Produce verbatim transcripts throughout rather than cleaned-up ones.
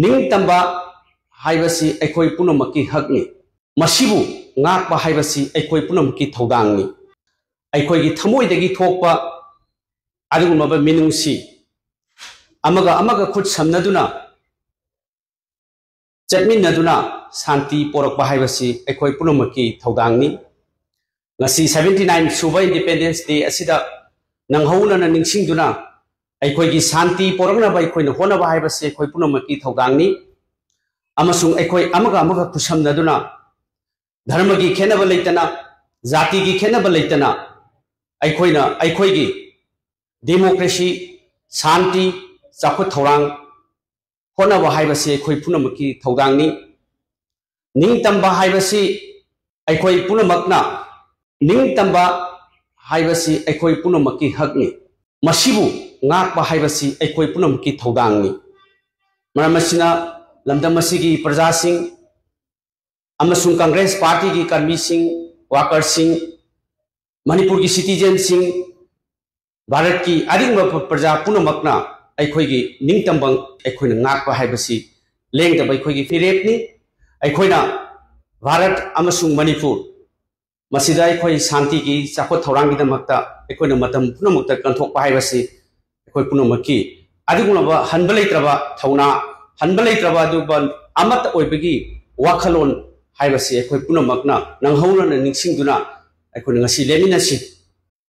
ꯅꯤꯡꯇꯝꯕ ꯍꯥꯏꯕꯁꯤ ꯑꯩꯈꯣꯏ ꯄꯨꯝꯅꯃꯛꯀꯤ ꯍꯛꯅꯤ꯫ ꯃꯁꯤꯕꯨ ꯉꯥꯛꯄ ꯍꯥꯏꯕꯁꯤ ꯑꯩꯈꯣꯏ ꯄꯨꯝꯅꯃꯛꯀꯤ ꯊꯧꯗꯥꯡꯅꯤ꯫ ꯑꯩꯈꯣꯏꯒꯤ ꯊꯃꯣꯏꯗꯒꯤ ꯊꯣꯛꯄ ꯑꯗꯨꯒꯨꯝꯂꯕ ꯃꯤꯅꯨꯡꯁꯤ, ꯑꯃꯒ ꯑꯃꯒ ꯈꯨꯠ ꯁꯝꯅꯗꯨꯅ ꯆꯠꯃꯤꯟꯅꯗꯨꯅ ꯁꯥꯟꯇꯤ ꯄꯣꯔꯛꯄ ꯍꯥꯏꯕꯁꯤ ꯑꯩꯈꯣꯏ ꯄꯨꯝꯅꯃꯛꯀꯤ ꯊꯧꯗꯥꯡꯅꯤ꯫ ꯉꯁꯤ seventy nine ꯁꯨꯕ Independence Day ꯑꯁꯤꯗ ꯅꯪꯍꯧꯅꯅ ꯅꯤꯡꯁꯤꯡꯗꯨꯅ ꯑꯩꯈꯣꯏꯒꯤ ꯁꯥꯟꯇꯤ ꯄꯣꯔꯛꯅꯕ ꯑꯩꯈꯣꯏꯅ ꯍꯣꯠꯅꯕ ꯍꯥꯏꯕꯁꯤ ꯑꯩꯈꯣꯏ ꯄꯨꯝꯅꯃꯛꯀꯤ ꯊꯧꯗꯥꯡꯅꯤ꯫ ꯑꯃꯁꯨꯡ ꯑꯩꯈꯣꯏ ꯑꯃꯒ ꯑꯃꯒ ꯈꯨꯠꯁꯝꯅꯗꯨꯅ ꯙꯔꯃꯒꯤ ꯈꯦꯠꯅꯕ ꯂꯩꯇꯅ, ꯖꯥꯇꯤꯒꯤ ꯈꯦꯠꯅꯕ ꯂꯩꯇꯅ ꯑꯩꯈꯣꯏꯅ ꯑꯩꯈꯣꯏꯒꯤ democracy, ꯁꯥꯟꯇꯤ, ꯆꯥꯎꯈꯠ ꯊꯧꯔꯥꯡ ꯍꯣꯠꯅꯕ ꯍꯥꯏꯕꯁꯤ ꯑꯩꯈꯣꯏ ꯄꯨꯝꯅꯃꯛꯀꯤ ꯊꯧꯗꯥꯡꯅꯤ꯫ ꯅꯤꯡꯇꯝꯕ ꯍꯥꯏꯕꯁꯤ ꯑꯩꯈꯣꯏ ꯄꯨꯝꯅꯃꯛꯅ, ꯅꯤꯡꯇꯝꯕ ꯍꯥꯏꯕꯁꯤ ꯑꯩꯈꯣꯏ ꯄꯨꯝꯅꯃꯛꯀꯤ ꯍꯛꯅꯤ꯫ ꯃꯁꯤꯕꯨ ꯉꯥꯛꯄ ꯍꯥꯏꯕꯁꯤ ꯑꯩꯈꯣꯏ ꯄꯨꯝꯅꯃꯛꯀꯤ ꯊꯧꯗꯥꯡꯅꯤ꯫ ꯃꯔꯝ ꯑꯁꯤꯅ ꯂꯝꯗꯝ ꯑꯁꯤꯒꯤ ꯄ꯭ꯔꯖꯥꯁꯤꯡ ꯑꯃꯁꯨꯡ ꯀꯪꯒ꯭ꯔꯦꯁ ꯄꯥꯔꯇꯤꯒꯤ ꯀꯔꯃꯤꯁꯤꯡ, ꯋꯥꯀꯔꯁꯤꯡ, ꯃꯅꯤꯄꯨꯔꯒꯤ ꯁꯤꯇꯤꯖꯦꯟꯁꯤꯡ, ꯚꯥꯔꯠꯀꯤ ꯑꯔꯤꯡꯕ ꯄ꯭ꯔꯖꯥ ꯄꯨꯝꯅꯃꯛꯅ ꯑꯩꯈꯣꯏꯒꯤ ꯅꯤꯡꯇꯝꯕ ꯑꯩꯈꯣꯏꯅ ꯉꯥꯛꯄ ꯍꯥꯏꯕꯁꯤ ꯂꯦꯡꯗꯕ ꯑꯩꯈꯣꯏꯒꯤ ꯐꯤꯔꯦꯞꯅꯤ꯫ ꯑꯩꯈꯣꯏꯅ ꯚꯥꯔꯠ ꯑꯃꯁꯨꯡ ꯃꯅꯤꯄꯨꯔ ꯃꯁꯤꯗ ꯑꯩꯈꯣꯏ ꯁꯥꯟꯇꯤꯒꯤ ꯆꯥꯎꯈꯠ ꯊꯧꯔꯥꯡꯒꯤꯗꯃꯛꯇ ꯑꯩꯈꯣꯏꯅ ꯃꯇꯝ ꯄꯨꯝꯅꯃꯛꯇ ꯀꯟꯊꯣꯛꯄ ꯍꯥꯏꯕꯁꯤ ꯑꯩꯈꯣꯏ ꯄꯨꯝꯅꯃꯛꯀꯤ ꯑꯗꯨꯒꯨꯝꯂꯕ ꯍꯟꯕ ꯂꯩꯇ꯭ꯔꯕ ꯊꯧꯅꯥ, ꯍꯟꯕ ꯂꯩꯇ꯭ꯔꯕ ꯑꯗꯨꯒꯨꯝꯕ ꯑꯃꯠꯇ ꯑꯣꯏꯕꯒꯤ ꯋꯥꯈꯜꯂꯣꯟ ꯍꯥꯏꯕꯁꯤ ꯑꯩꯈꯣꯏ ꯄꯨꯝꯅꯃꯛꯅ ꯅꯪꯍꯧꯅꯅ ꯅꯤꯡꯁꯤꯡꯗꯨꯅ ꯑꯩꯈꯣꯏꯅ ꯉꯁꯤ ꯂꯦꯞꯃꯤꯟꯅꯁꯤ꯫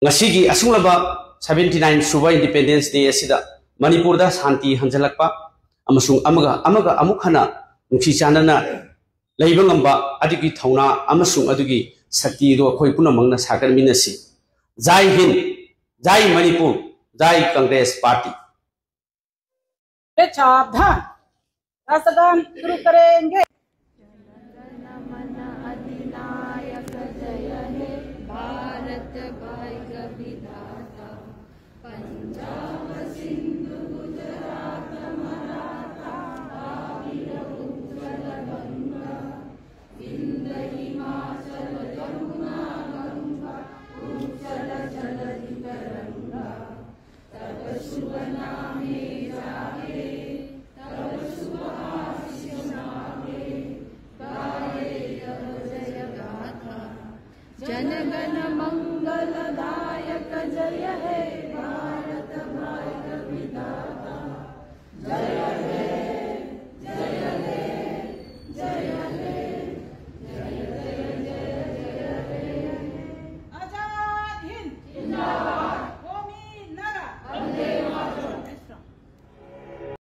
ꯉꯁꯤꯒꯤ ꯑꯁꯨꯡꯂꯕ seventy nine ꯁꯨꯕ Independence Day ꯑꯁꯤꯗ ꯃꯅꯤꯄꯨꯔꯗ ꯁꯥꯟꯇꯤ ꯍꯟꯖꯤꯜꯂꯛꯄ ꯑꯃꯁꯨꯡ ꯑꯃꯒ ꯑꯃꯒ ꯑꯃꯨꯛ ꯍꯟꯅ ꯅꯨꯡꯁꯤ ꯆꯥꯟꯅꯅ ꯂꯩꯕ ꯉꯝꯕ ꯑꯗꯨꯒꯤ ꯊꯧꯅꯥ ꯑꯃꯁꯨꯡ ꯑꯗꯨꯒꯤ ꯁꯛꯇꯤ ꯑꯗꯨ ꯑꯩꯈꯣꯏ ꯄꯨꯝꯅꯃꯛꯅ ꯁꯥꯒꯠꯃꯤꯟꯅꯁꯤ꯫ ꯖꯥꯏ ꯍꯤꯟꯗ, ꯖꯥꯏ ꯃꯅꯤꯄꯨꯔ, ꯖꯥꯏ ꯀꯪꯒ꯭ꯔꯦꯁ ꯄꯥꯔꯇꯤ꯫ सावधान। राष्ट्रगान शुरू करेंगे। जनगण मन अधिनायक जय हे भारत भाग्य विधाता। पंजाब